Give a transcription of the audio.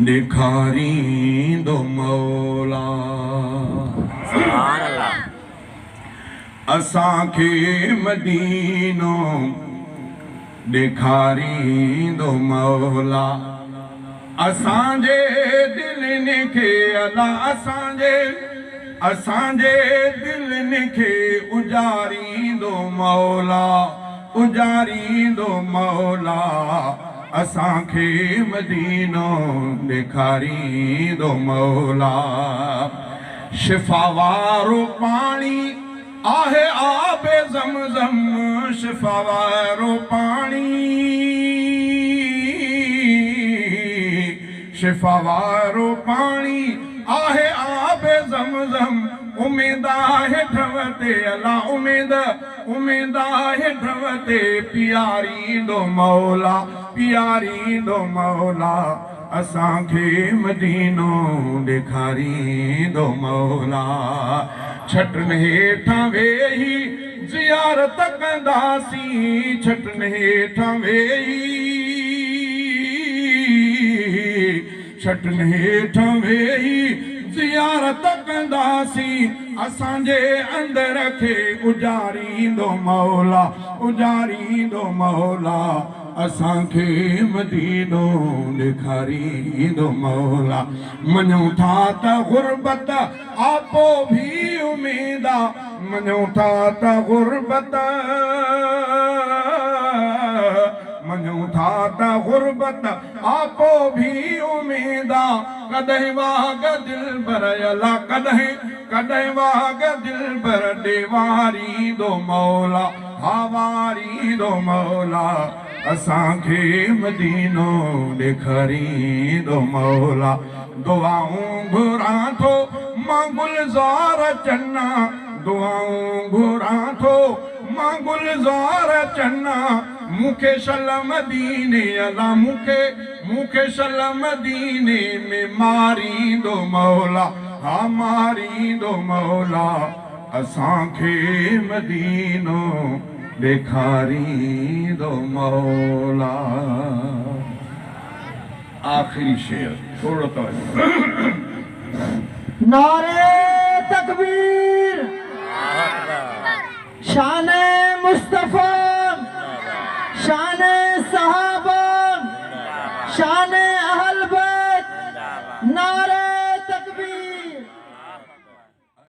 ॾेखारींदो मौला। सुभान अल्लाह। असांखे मदीनो ॾेखारींदो मौला। असांजे दिलनि खे अला असांजे असांजे दिलनि खे उजारींदो मौला, उजारींदो मौला। असांखे मदीनो ॾेखारींदो मौला। शिफा वारो पाणी आहे आबे ज़मज़म, शिफा वारो पाणी, शिफा वारो पाणी आहे आबे ज़मज़म। उमेद आहे ढव ते अला उमेद, उमेद आहे ढव ते पियारींदो मौला, पियारींदो मौला। असांखे मदीनो ॾेखारींदो मौला। छटन हेठां वेही ज़ियारत कंदासीं, छटन हेठां वेही, छटन हेठां वेही ज़ियारत कंदासीं। असांजे अंदर खे उजारींदो मौला, उजारींदो मौला। असांखे मदीनो ॾेखारींदो मौला। मञूं था त गुरबत आपो भी उमेद आ, मञूं था त गुरबत, मञूं था त गुरबत आपो भी उमेद आ। कॾहिं वाग दिलबर अला कॾहिं, कॾहिं वाग दिलबर ॾे वारींदो मौला, हा वारींदो मौला। असांखे मदीनो ॾेखारींदो मौला। दुआऊं घुरां थो मां गुलज़ार चन्ना, दुआऊं घुरां थो मां गुलज़ार चन्ना। मूंखे शल मदीने अला मूंखे, मूंखे शल मदीने में मारींदो मौला, हा मारींदो मौला। असांखे मदीनो ॾेखारींदो मौला। आख़िरी शेर थोरो तवज्जो। नारे तकबीर।